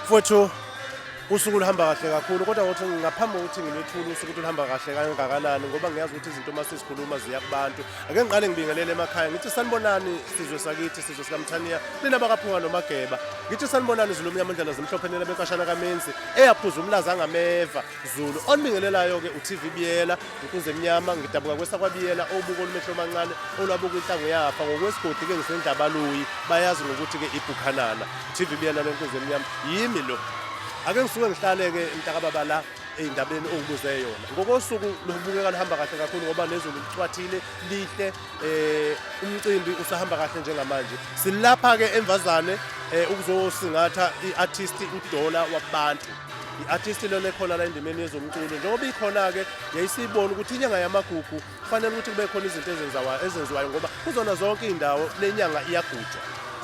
Mfowethu, usuku luhamba kahle kakhulu, kodwa ngokuthi ngaphambi kokuthi ngilwethule usuku ukuthi luhamba kahle kangakanani, ngoba ngiyazi ukuthi izinto uma sizikhuluma ziya kubantu, ake ngiqale ngibingelele emakhaya, ngithi sanibonani sizwe sakithi, sizwe sikaMthaniya, nina bakaPhunga noMageba. Ngithi sanibonani Zulu omnyama, ondlela zimhlophe, nina benkashana kaMenzi eyaphuza umlaza angameva. Zulu onibingelelayo-ke u-TV Biyela, inkunzi emnyama, ngidabuka kwesakwaBiyela, obuko olumehlo mancane olwabuka inhlangu yafa ngokwesigodi-ke, ngisendlabaluyi, bayazi ngokuthi-ke ibhukhanana. TV Biyela lenkunzi emnyama, yimi lo. Ake ngisuke ngihlale-ke mntakababa la ey'ndabeni ongibuze yona. Ngokosuku lubukeka luhamba kahle kakhulu ngoba nezulu licwathile lihle, umcimbi usahamba kahle njengamanje. Silapha-ke eMvazane ukuzosingatha i-artist uDola Wabantu. I-artist lona ekhona la endimeni yezomculo, njengoba ikhona-ke yayisiyibona ukuthi inyanga yamagugu kufanele ukuthi kube khona izinto ezenziwayo, ngoba kuzona zonke iy'ndawo le nyanga iyagujwa,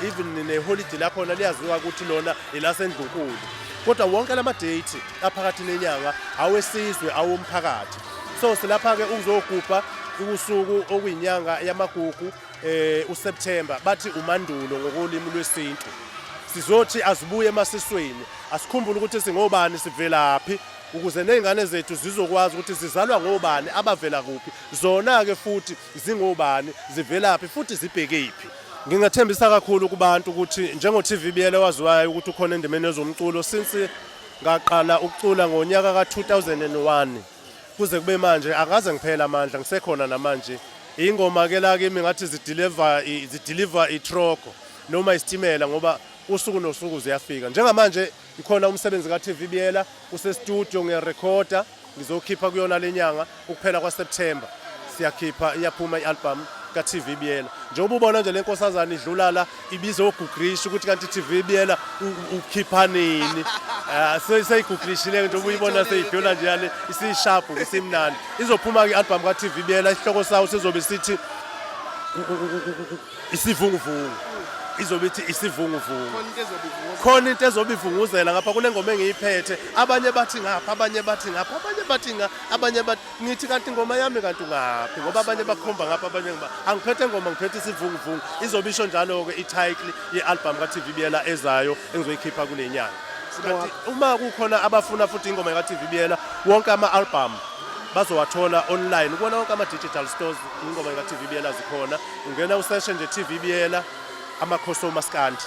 even neholidi lakhona liyaziwa ukuthi lona elasendlunkulu, kodwa wonke lama-date aphakathi nenyanga awesizwe, awomphakathi. So silapha-ke ukuzogubha usuku okuyinyanga yamagugu, uSeptember, bathi uMandulo ngokolimi lwesintu. Sizothi azibuye emasisweni, asikhumbule ukuthi singobani, sivelaphi, ukuze nezingane zethu zizokwazi ukuthi zizalwa ngobani, abavela kuphi, zona-ke futhi zingobani, zivelaphi futhi zibhekephi. Ngingathembisa kakhulu kubantu ukuthi njengo-TV Biyela waziwayo ukuthi ukhona endimeni yezomculo since ngaqala ukucula ngonyaka ka-2001 kuze kube manje, akaze ngiphela amandla, ngisekhona namanje. Ingoma ke la kimi ngathi zideliver itrogo noma isitimela, ngoba usuku nosuku ziyafika. Njengamanje ikhona umsebenzi ka-TV Biyela use-studio, ngiyarekhoda, ngizokhipha kuyona lenyanga, ukuphela kwaSeptember siyakhipha, iyaphuma i-album ka-TV Biyela. Njengoba ubona nje le nkosazana idlula la ibizogugrisha ukuthi kanti TV Biyela ukhipha nini. Seyigugrishile njengoba uyibona seyidlula nje yale, isisharp, isimnandi. Izophuma-ke i-album ka-TV Biyela, isihloko sawo sizobe sithi Isivunguvungu. Izobe ithi Isivunguvungu. Khona into ezobe ivunguzela ngapha kunengoma engiyiphethe, abanye bathi ngapha, abanye bathi ngapha, abanye bathi nga, abanye bathi, ngithi kanti ingoma yami kanti ungaphi, ngoba abanye bakhomba ngapha, abanye ngiba angiphethe ngoma, ngiphethe isivunguvungu. Izobe isho njalo-ke i-title ye-album ka-TV Biyela ezayo engizoyikhipha kule nyanga. Kanti uma kukhona abafuna futhi ingoma ka-TV Biyela, wonke ama-album bazowathola online kuwona wonke ama-digital stores. Ingoma ka-TV Biyela zikhona, ungena useshe nje TV Biyela Amakhosi oMaskandi,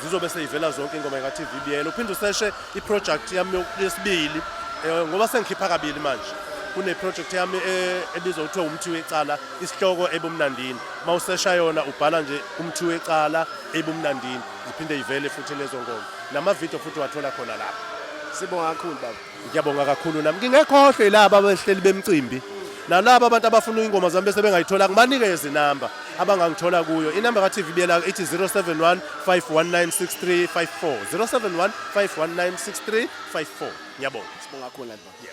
zizobe seyivela zonke ingoma ka-TV Biyela. Uphinde useshe i-project yami yesibili, ngoba sengikhipha kabili manje. Kune-project yami ebizwa kuthiwa Umthi Wecala, isihloko Ebumnandini. Uma usesha yona, ubhala nje Umthi Wecala Ebumnandini, ziphinde ivele futhi lezo ngoma, namavidiyo futhi wathola khona lapho. Sibonga kakhulu, baba. Ngiyabonga kakhulu nami. Ngingekhohlwe yilaba abahleli bemcimbi nalaba abantu abafuna ingoma zami bese bengayithola, ngibanikeze inamba abangangithola kuyo. Inamba ka-TV Biyela ithi 071 519 6354, 071 519 6354. Ngiyabonga. Sibonga kakhulu nathi, baba.